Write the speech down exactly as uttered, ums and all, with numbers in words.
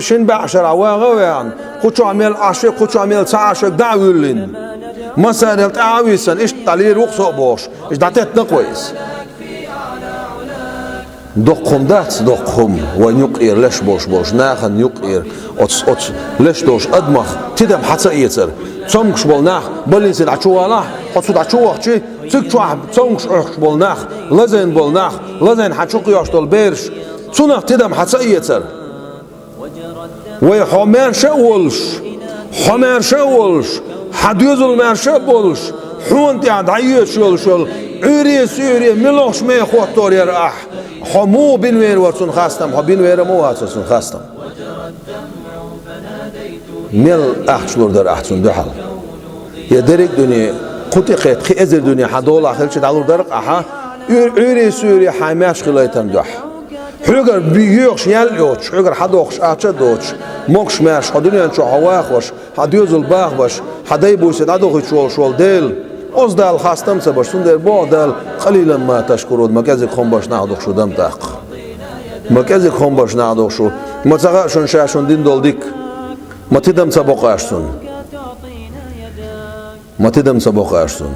Шин баьӀ шарахь вагӀа а ваьхьна, кху чохь мел Ӏаш верг, кху чохь мел ца Ӏаш верг дӀа а вуьллина. Массарел тӀаьхьа а виссина, иштта дӀалийр ву-кх со а бохуш, иштта дӀатеттина-кх вай иза. Доккха хӀума дац, доккха хӀума, вайн юккъера леш болуш болчу нахана юккъера, оцу, оцу леш долчу адамах тидам хьан ца эцар. Цомгуш болу нах, больнице дӀа чу валахь, оцу дӀа чу вахчи, цига чохь цомгуш Ӏохкуш болу нах, лазийна болу нах, лазийна хьан чу кхоьхьуш долу бераш, цунах тидам хьан ца эцар. Вай хьо маьрша а волуш, хьо маьрша а волуш, хьан доьзал маьрша а болуш, хьуна тӀехь дӀайоьдуш йолуш йолу Ӏуьйре, суьйре, милохуш ме хӀоттор яра ахь. Хьо муха бина вер вара цунна хастам, хьо бина вер а ма вацара цунна хастам. Мел ахча лур дара ахь цунна дуьхьал? Я дерриг а дуьне, кху тӀе кхетта, кхин эзар дуьне хьан долахь хилча дӀалур дара-кх ахьа, Ӏуьйр-, Ӏуьйре, суьйре хьайн маьрша хилийтарна дуьхьа. Хьоьгара би-, йоьхуш ял а йоцуш, хьоьгара хьан дохуш ахча а доцуш, могуш-маьрша хьо дуьнен чохь хьо вахош, хьан доьзал бахбаш, хьан дай-буьйса дӀадохуьйтуш волуш волу Дела, оцу Далла хастам а ца беш, цундела боху Дала: «Къалилан ма ташкурун», ма кӀезиг хӀума беш нах ду-кх шу, дам тӀаккха. Ма кӀезиг хӀума беш нах ду-кх шу, ма ца хаьа шуна ша шуна дина долу дика, ма тидам ца боккху аш цунна. Ма тидам ца боккху аш цунна.